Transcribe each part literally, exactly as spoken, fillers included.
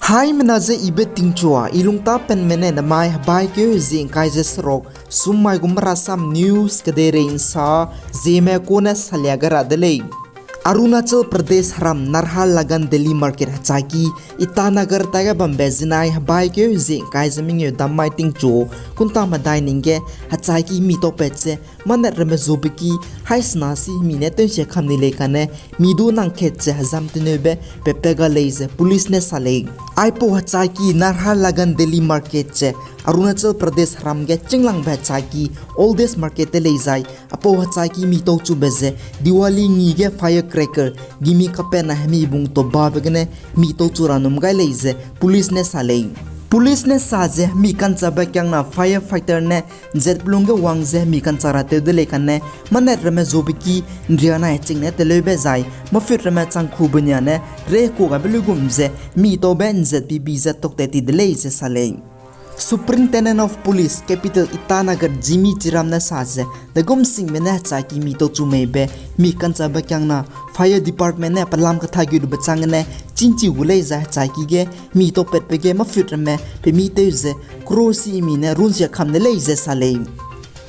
Haimena ze ibe tingchua, i lungtapenme ne namai hebaikeu hezie ngkai ze seruk, summai gu Marasam News kedeirei nsa, zieme kune salia gai ra de lei. Arunachal Pradesh heram Naharlagun Daily Market hechaiki, Itanagar tage bambe zinai hebaikeu hezie ngkai ze mengeu dam mai tingchu, kunta medai ning ge hechaiki mi taupat ze, manet ramme zubeki, haisena si mi ne teunsia kam ni lei kane, mi du nang khet ze hezam teneube, pepe ga lei ze police ne sa lei. Aipau hechaiki Naharlagun Daily Market ze, Arunachal Pradesh heram ge chinglangbe hechaiki, oldest market te lei zai, apau hechaiki mi tau chube ze, Diwali ngi ge firecracker, gimi kapenna hemi bung to babe gene, mi tau chu ra num gai lei ze, police ne sa lei. Police ne sa ze, mi kanchabe kiangna firefighter ne, nzet pelung ge wang ze, mi kancha ra tew de lei kane, manet ramme zubeki, nria nai ching ne teleube zai, mafit ramme changkhu benia ne, re ku gabe lugum ze, mi taube nzet bibi ze tokte ti de lei ze sa lei. Superintendent of Police, Capital Itanagar Jimmy Chiram ne sa ze, degum singbe ne hechaiki mi tau chu meibe, mi kanchabe kiangna, fire department ne pelam katha geu lube chang gene, chinchi gu lei zai hechaiki ge, mi taupatbe ge mafit ramme, pe mi tew ze, kuro si mi ne runsia kam de lei ze sa lei.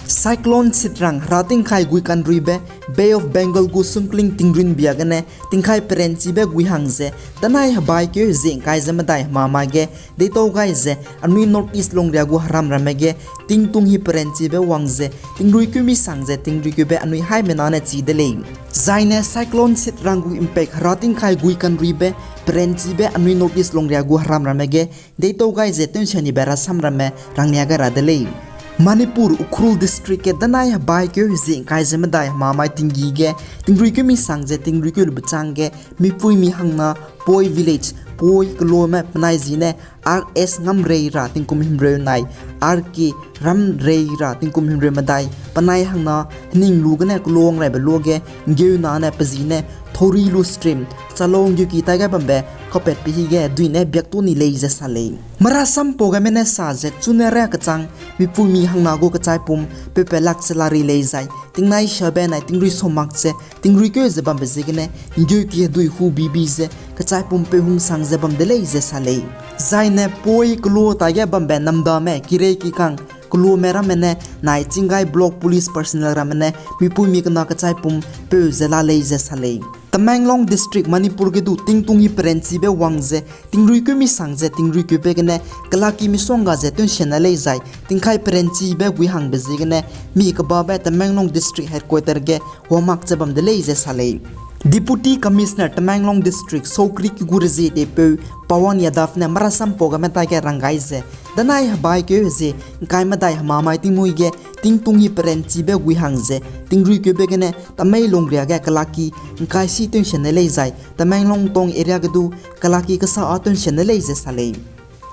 Cyclone Chitrang hera tingkai gui kanruibe, Bay of Bengal gu sungkling tingrun bia gene, tingkai perenchibe gui hang ze, tanai hebaikeu hezie ngkai ze medai hemamai ge, deitau gai ze, anui North East lungria gu heram ramme ge, tingtung hi perenchibe wang ze, tingruikeu mi sang ze, tingruikeube anui haimena ne chi de lei. Zaine Cyclone Chitrang gu impact hera tingkai gui kanruibe, perenchibe anui North East lungria gu heram ramme ge, deitau gai ze teunsianibe rasam ramme ranglia gai ra de lei. Manipur Ukhrul District ge danai hebaikeu hezie ngkai ze medai hemamai tinggi ge, tingruikeu mi sang ze tingruikeu lube chang ge, mipuimi hangna Poi Village, Poi keloame penai zi ne R S Ngamrei ra tingkum himreu nai, R K Ramrei ra tingkum himreu medai, penai hangna hening lu gene kelo ngraibe luage, ngeuna ne pe zi ne Thorilu Stream, Chalong geuki taige bambe, kapatpe hige dui ne biaktu ni lei ze sa lei. Marasam pau gaime ne sa ze chune ria kechang, mipuimi hangna gu kechaipum, peupelak ze la ri lei zai, tingnai siabe nai tingrui so mak ze, tingruikeu ze bambe ziegene, ngeuki hedui hu bibi ze, kechaipum peu hungsang ze bam de lei ze sa lei. Zaine Poi kelo taige bambe namdame, kirei kikang, keloame ramme ne, nai Chinggai Block Police personnel ramme ne, mipuimi kena kechaipum, peu ze la lei ze sa lei. Tamenglong District, Manipur ge du tingtung hi perenchibe wang ze, tingruikeu mi sang ze, tingruikeube gene, kelaki misongga ze teunsiane lei zai, tingkai perenchibe gui hangbe ziegene, mi kebabe Tamenglong District Headquarter ge, huamak ze bam de lei ze sa lei. Deputy Commissioner Tamenglong District, Sokri ki gu rezie teipeu, Pawan Yadav ne marasam pau gaime taige rang gai ze, danai hebaikeu hezie, ngkai medai hemamai tingmui ge, tingtung hi perenchibe gui hang ze, tingruikeube gene, Tamenglong ria ge kelaki, ngkai si teunsiane lei zai, Tamenglong town area ge du, kelaki kesa a teunsiane lei ze sa lei.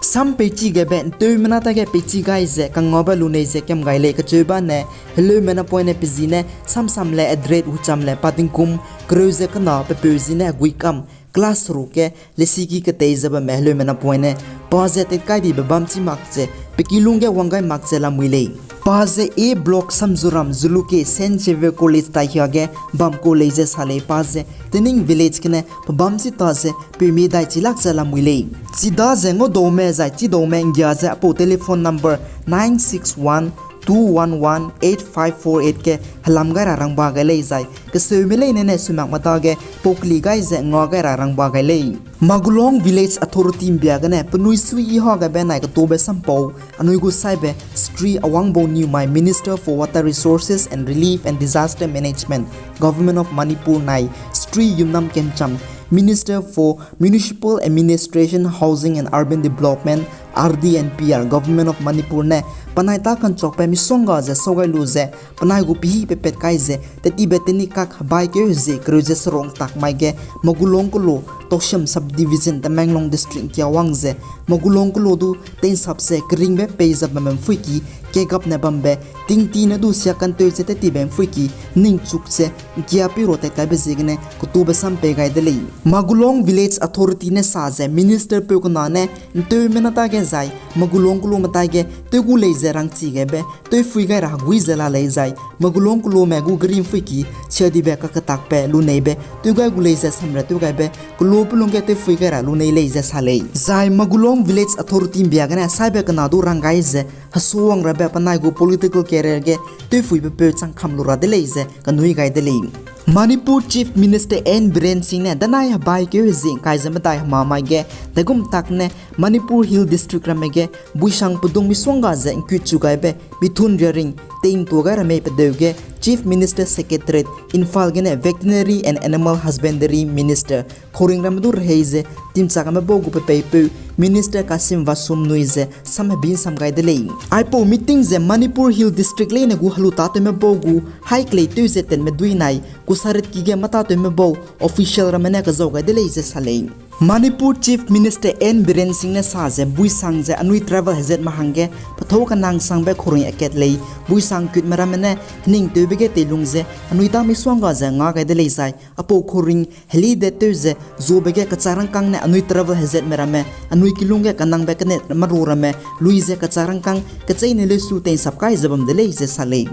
Sam peichi gebe nteumena taige peichi gai ze kangngabe lunei ze kam gai lei kacheubane, heleume napoine pe zi ne samsam le adret hucham le pa tingkum kereu ze kena pepeu zi ne heguikam class ru ke lesiki ketei ze bamme heleume napoine pa ze tetkai dibe bam chi mak ze pe kilung ge wang gai mak ze lamui lei. Pa ze A Block Samzuram Zuluke Saint Xavier College taihia ge bam ku lei ze sa lei pa ze Tening Village gene pe bam chi ta ze peumi dai chi lak ze lamui lei. Chidaze ngaudaume zai chidaume nggia ze apau telephone number nine six one two one one eight five four eight ke helam gai ra rangba gai lei zai keseume leine ne suimak mata ge pau keli gai ze nga gai ra rangba gai lei. Magulong Village Authority mbia gene penui sui yi ha gaibe nai ketobe sampau anui gu saibe Shri Awangbou Newmai, Minister for Water Resources and Relief and Disaster Management, Government of Manipur nai Shri Yumnam Khemchand, Minister for Municipal Administration, Housing and Urban Development, R D and P R, Government of Manipur ne penai ta kanchakbe misongga ze sau gai lu ze penai gu pehî pepet kai ze tetibe teni kak hebaikeu hezie kereu ze seruk ntak mai ge Magulong kelo Tousem Subdivision Tamenglong District kia wang ze Magulong kelo du teinsap ze keringbe pei ze bambe mpuiki kegapne bambe tingti ne du sia kanteu ze tetibe mpuiki ningchuk ze nkia piro tat kaibe ziegene ketobe sam pei gai de lei. Magulong Village Authority ne sa ze Minister peu kena ne nteumena taige zai Magulong kelo metai ge tew gu lei ze ze rangchi gaibe tewphui gai ra hegui ze la lei zai, Magulong keloame gu geri ’mphuiki siadibe kaketakbe luneibe tewgai gu lei ze samra tewgaibe kelo pelung ge tewphui gai ra lunei lei ze sa lei. Zai Magulong Village Authority ’mbia gene saibe kena du rang gai ze, hesuang rabe penai gu political career ge tewphuibe peu changkam lu ra de lei ze kanui gai de lei. Manipur Chief Minister N Biren Singh ne danai hebaikeu hezie ’ngkai ze medai hemamai ge, degum tak ne Manipur Hill District ramme ge buisang pedung misongga ze ’ngkut chu gaibe mithun riaring tei'ntua gai ra mei pedeu ge Chief Minister Secretariat, Imphal gene Veterinary and Animal Husbandry Minister Khouring ramme du rehei ze timchak ame bau gu pepeipeu Minister Kasim Vasum nui ze sam hebi ’nsam gai de lei. Aipau meeting ze Manipur Hill District leine gu helu tâtewme bau gu haî keleitew ze tenme duinai kusaritki ge metâtewme bau official ramme ne kezau gai de lei ze sa lei. Manipur Chief Minister N Biren Singh ne sa ze buisang ze anui tribal hezatme hangge pethâu kenangsangbe Khouring akat lei, buisang kutme ramme ne heningtewbe ge teilung ze anui tâ misongga ze nga gai de lei zai, aipau Khouring helidetew ze zube ge kachak rangkâng ne anui tribal hezatme ramme anui kilung ge kanangbe kene meru ramme lui ze kachak rangkâng kecheîne lesu tei'nsap kai ze bam de lei ze sa lei.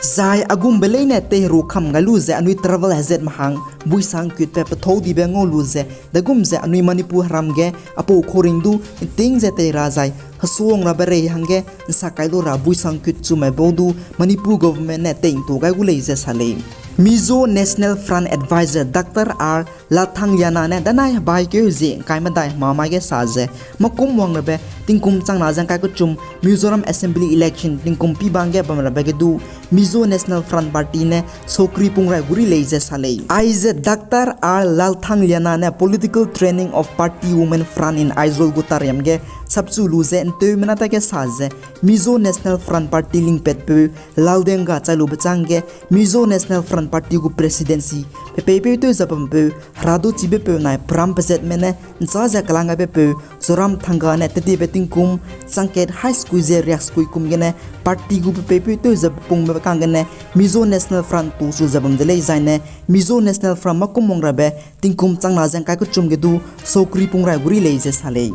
Zai a gumbe leine teiheru kam gai lu ze anui tribal hezatme hang buisang kutbe pethâu dibe ngau lu ze degum ze anui Manipur heram ge aipau Khouring du ’nting ze tei ra zai, hesuang rabe rei hangge ’nsak kai lu ra buisang kut chu mai bau du Manipur government ne tei'ntua gai gu lei ze sa lei. Mizo National Front Advisor Doctor R Lalthangliana ne danai hebaikeu hezie ’ngkai medai hemamai ge sa ze, mekum wang rabe tingkum changna ze ’ngkai kechum Mizoram Assembly election tingkum pî bang ge bam rabe ge du Mizo National Front Party ne sokri pung rai gu ri lei ze sa lei. Aize Doctor R Lalthangliana ne Political Training of Party Women Front in Aizawl gu tariam ge sapchu lu ze ’nteumena dage sa ze, Mizo National Front Party lingpatpeu Laldenga chai lube chângge Mizo National Front Party gu presidency pepeipeu tew ze bampeu, hera du chibe peu nai peram pezatme ne ’nchâ ze kelang gaibe peu Zoramthanga ne tetibe tingkum changkat haî sekui ze riak sekui kum gene party gu pepeipeu tew ze pungbe kang gene Mizo National Front tu su ze bam de lei zaine Mizo National Front mekum wang rabe tingkum changna ze ’ngkai kechum ge du sokri pung rai gu ri lei ze sa lei.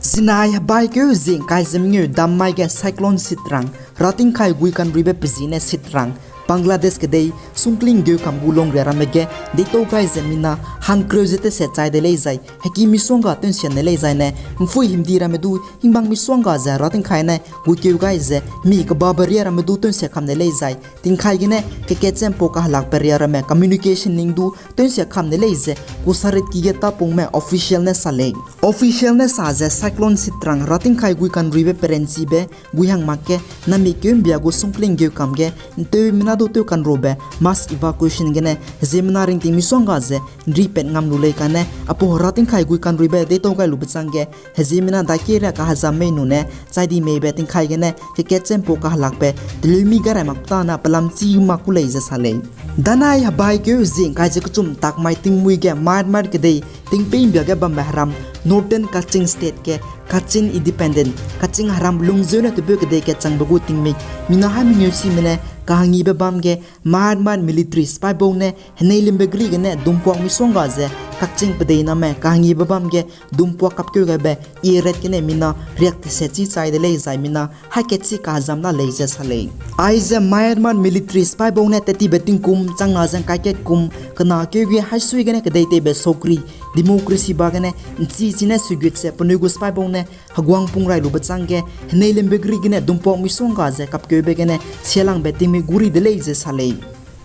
Zinai hebaikeu hezie ’ngkai ze mengeu dam mai ge Cyclone Sitrang ratingkai gui kanruibe pezi ne Sitrang, Bangladesh kedei sungkling geukam gu longria ramme ge deitau gai ze mina hangkreu ze teset chai de lei zai, heki misongga tewnsia ne lei zaine, ’mphui himdi ramme du hingbang misongga ze ratingkai ne guikeu gai ze mi kebabe ria ramme du tewnsia kam ne lei zai, tingkai gene kekat ze ’mpau kahelakbe ria ramme communication ning du tewnsia kam ne lei ze kusaritki ge tapungme official ne sa lei. Official ne sa ze Cyclone Sitrang ratingkai gui kanruibe peranchibe gui hang mak ge nami keu ’mbia gu sungkling geukam ge ’nteumena du tew kanrube mass evacuation gene heziemena ringting misongga ze ’nripat ngam lu lei kane aipau ratingkai gui kanruibe deitau gai lube chângge heziemena daikieria kahezam mei nune chai di meibe tingkai gene kekat ze ’mpau kahelakbe teleumi garai mak tane pelam chî mak ku lei ze sa lei. Danai hebaikeu hezie ’ngkai ze kechum tak mai tingmui ge Myanmar kedei tingpei ’mbia ge bambe heram Northern Kachin State ge Kachin Independent, Kachin heram lungzeu ne tebeu kedei kechangbe gu tingmik mina haî mengeu sime ne kahangibe bâm ge Myanmar military sipai bau ne henei limbe geri gene dumpuak misongga ze Kachin pedeiname kahangibe bâm ge dumpuak kapkeu gaibe iret gene mina riak teset chî chai de lei zai mina haî kat chî kahezam la lei ze sa lei. Aize Myanmar military sipai bau ne tetibe tingkum changna ze ’ngkai kat kum kena keu ge haî sui gene kedei teibe sokri democracy ba gene ’nchi chine suigut ze penui gu sipai bau ne heguang pung rai lube chângge henei limbe geri gene dumpuak misongga ze kapkeube gene sialangbe tingmik gu ri de lei ze sa lei.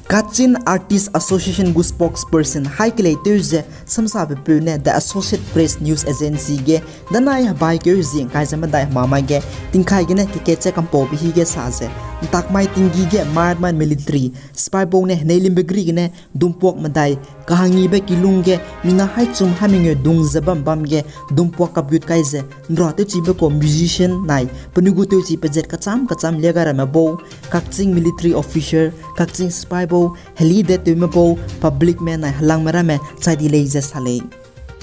Kachin Artists Association gu spokesperson haî keleitew ze samsabe peu ne The Associated Press News Agency ge danai hebaikeu hezie ’ngkai ze medai hemamai ge tingkai gene kekat ze kampaube hi ge sa ze, ’ntak mai tinggi ge Myanmar military sipai bau ne henei limbe geri gene dumpuak medai kahangibe kilung ge mina haî chum haî mengeu dung ze bam bâm ge dumpuak kapgut kai ze ’nra tewchibe kau musician nai penui gu tewchi pezat kacham kacham lia gai ramme bau, Kachin military officer, Kachin sipai bau, heli de tewme bau, publicme nai helangme ramme chai di lei ze sa lei.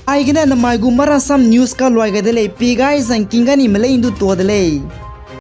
Aigene namai gu Marasam News kaluai gai de lei, pie gai zangking ga nime lei ’ndu tuâ de lei.